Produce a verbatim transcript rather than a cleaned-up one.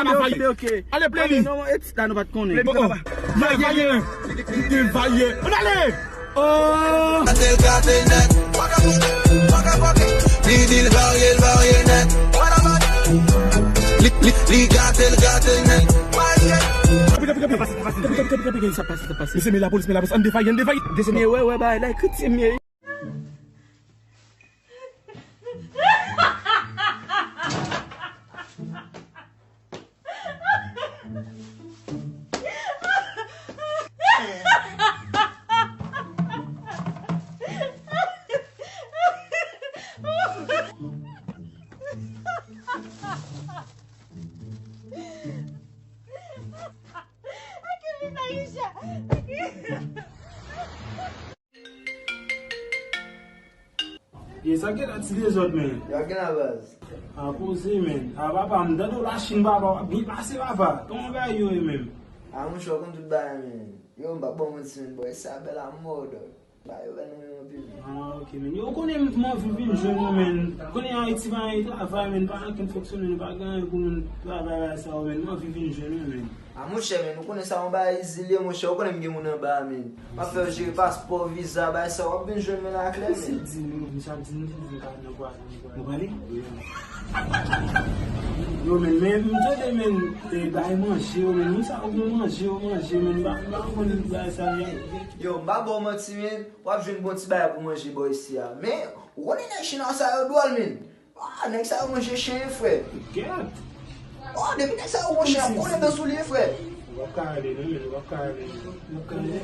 ka nan vaye. Ale, play li. Non, non, epi la, nou pa t konnen. Play li, papa. Vaye, vaye. Li te vaye. Ann ale! Oh! Gate l, gate l nèt. Li di l varye, l varye nèt. Li, li, li gate l, gate l nèt. Kanpe, kanpe, kanpe. Kanpe, kanpe, kanpe, kanpe. Sa pase, sa pase. Mesye, men lapolis, men lapolis. Ann devaye, ann devaye. Mesye, men wè, wè, bagay la, ekri ti men. Ye, sa gen la ti dezòd, men. Yo gen la baz. A poze, men. A papa, m tande w Lachin, papa, w ap byen pase, papa. Kòman bagay yo ye, men? A monchè, w konn tout bagay, men. Yo, m pa bon moun si, men, bòy, sa bèl a mò, dòk. Ba yo bèl nan men anpil, men. A, ok, men. Yo, w konnen m anvi vin jwenn ou, men. Konnen Ayiti pa gen travay, men, pa gen ankenn fonksyonè, nou pa gen anyen pou nou travay la sa yo, men. M anvi vin jwenn ou, men. A monchè, men, ou konnen sa yon bagay izi l ye, monchè, ou konnen m gen moun anba a, men. M ap fè yo jere paspò, viza, bagay sa, w ap vin jwenn mwen la klè, men. Misye di nou, misye ap di nou, di nou pa nan pwa, nan pwa. Nou prale? Yo, men, men, m tande, men, e, bay manje yo, men, moun sa yo bon manje yo, manje, men, m pa, m pa konprann bagay sa, men. Yo, m pa ba w manti, men, w ap jwenn bon ti bagay pou manje bò isi a. Men, ou konnen nèg chinwa sa yo dwòl, men. Ah, nèg sa yo manje chen, frè. Gèt! Oh, depi nèg sa yo manje, ap kole dan soulye, frè. Ou p ap ka ale, non, men, ou p ap ka ale. Ou p ap ka ale.